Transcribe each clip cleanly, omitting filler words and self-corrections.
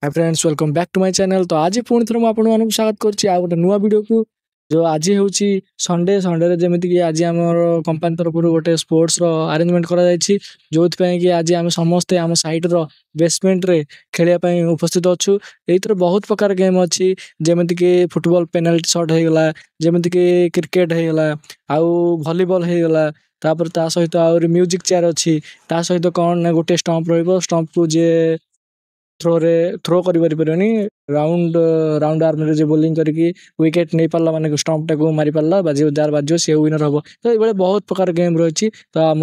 Hi friends, welcome back to my channel. ତ ଆଜି ପୁଣି ଥରେ ମୁଁ ଆପଣମାନଙ୍କୁ ସ୍ୱାଗତ କରୁଛି ଆଉ ଗୋଟେ ନୂଆ ଭିଡ଼ିଓକୁ, ଯେଉଁ ଆଜି ହେଉଛି ସଣ୍ଡେ। ସଣ୍ଡେରେ ଯେମିତିକି ଆଜି ଆମର କମ୍ପାନୀ ତରଫରୁ ଗୋଟେ ସ୍ପୋର୍ଟସର ଆରେଞ୍ଜମେଣ୍ଟ କରାଯାଇଛି, ଯେଉଁଥିପାଇଁ କି ଆଜି ଆମେ ସମସ୍ତେ ଆମ ସାଇଟ୍ର ବେସମେଣ୍ଟରେ ଖେଳିବା ପାଇଁ ଉପସ୍ଥିତ ଅଛୁ। ଏଇଥିରେ ବହୁତ ପ୍ରକାର ଗେମ୍ ଅଛି, ଯେମିତିକି ଫୁଟବଲ ପେନାଲ୍ଟି ସଟ୍ ହେଇଗଲା, ଯେମିତିକି କ୍ରିକେଟ ହେଇଗଲା, ଆଉ ଭଲିବଲ ହେଇଗଲା। ତାପରେ ତା ସହିତ ଆହୁରି ମ୍ୟୁଜିକ୍ ଚେୟାର ଅଛି। ତା ସହିତ କ'ଣ ନା ଗୋଟେ ଷ୍ଟମ୍ପ ରହିବ, ଷ୍ଟମ୍ପକୁ ଯିଏ ଥ୍ରୋରେ ଥ୍ରୋ କରିପାରିବନି, ରାଉଣ୍ଡ ରାଉଣ୍ଡ ଆର୍ମରେ ଯିଏ ବୋଲିଂ କରିକି ୱିକେଟ୍ ନେଇପାରିଲା, ମାନେ ଷ୍ଟମ୍ପଟାକୁ ମାରିପାରିଲା, ବାଜିବ, ଯାହାର ବାଜିବ ସିଏ ୱିନର ହେବ। ତ ଏଇଭଳିଆ ବହୁତ ପ୍ରକାର ଗେମ୍ ରହିଛି। ତ ଆମ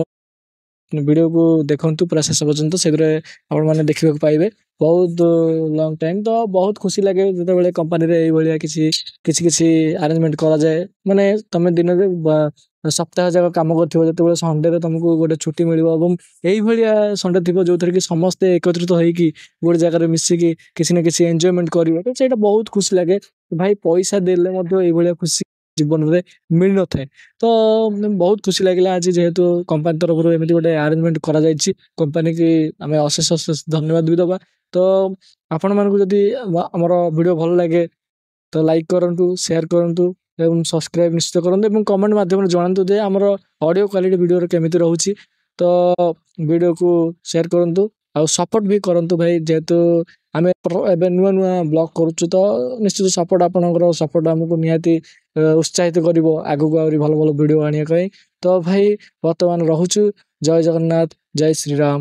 ଭିଡ଼ିଓକୁ ଦେଖନ୍ତୁ ପୁରା ଶେଷ ପର୍ଯ୍ୟନ୍ତ, ସେଥିରେ ଆପଣମାନେ ଦେଖିବାକୁ ପାଇବେ। ବହୁତ ଲଙ୍ଗ ଟାଇମ୍ ତ ବହୁତ ଖୁସି ଲାଗେ ଯେତେବେଳେ କମ୍ପାନୀରେ ଏଇଭଳିଆ କିଛି କିଛି କିଛି ଆରେଞ୍ଜମେଣ୍ଟ କରାଯାଏ। ମାନେ ତମେ ଦିନରେ ସପ୍ତାହ ଯାକ କାମ କରିଥିବ, ଯେତେବେଳେ ସଣ୍ଡେରେ ତମକୁ ଗୋଟେ ଛୁଟି ମିଳିବ ଏବଂ ଏଇଭଳିଆ ସଣ୍ଡେ ଥିବ ଯେଉଁଥିରେ କି ସମସ୍ତେ ଏକତ୍ରିତ ହେଇକି ଗୋଟେ ଜାଗାରେ ମିଶିକି କିଛି ନା କିଛି ଏନ୍ଜୟମେଣ୍ଟ କରିବ, ତ ସେଇଟା ବହୁତ ଖୁସି ଲାଗେ ଭାଇ। ପଇସା ଦେଲେ ମଧ୍ୟ ଏଇଭଳିଆ ଖୁସି ଜୀବନରେ ମିଳିନଥାଏ। ତ ବହୁତ ଖୁସି ଲାଗିଲା ଆଜି, ଯେହେତୁ କମ୍ପାନୀ ତରଫରୁ ଏମିତି ଗୋଟେ ଆରେଞ୍ଜମେଣ୍ଟ କରାଯାଇଛି। କମ୍ପାନୀକି ଆମେ ଅଶେଷ ଅଶେଷ ଧନ୍ୟବାଦ ବି ଦେବା। ତ ଆପଣମାନଙ୍କୁ ଯଦି ଆମର ଭିଡ଼ିଓ ଭଲ ଲାଗେ ତ ଲାଇକ୍ କରନ୍ତୁ, ସେୟାର କରନ୍ତୁ ଏବଂ ସବସ୍କ୍ରାଇବ୍ ନିଶ୍ଚିତ କରନ୍ତୁ ଏବଂ କମେଣ୍ଟ ମାଧ୍ୟମରେ ଜଣାନ୍ତୁ ଯେ ଆମର ଅଡ଼ିଓ କ୍ୱାଲିଟି ଭିଡ଼ିଓର କେମିତି ରହୁଛି। ତ ଭିଡ଼ିଓକୁ ସେୟାର କରନ୍ତୁ ଆଉ ସପୋର୍ଟ ବି କରନ୍ତୁ ଭାଇ, ଯେହେତୁ ଆମେ ଏବେ ନୂଆ ନୂଆ ବ୍ଲଗ୍ କରୁଛୁ। ତ ନିଶ୍ଚିତ ସପୋର୍ଟ, ଆପଣଙ୍କର ସପୋର୍ଟ ଆମକୁ ନିହାତି ଉତ୍ସାହିତ କରିବ ଆଗକୁ ଆହୁରି ଭଲ ଭଲ ଭିଡ଼ିଓ ଆଣିବା ପାଇଁ। ତ ଭାଇ ବର୍ତ୍ତମାନ ରହୁଛୁ। ଜୟ ଜଗନ୍ନାଥ, ଜୟ ଶ୍ରୀରାମ।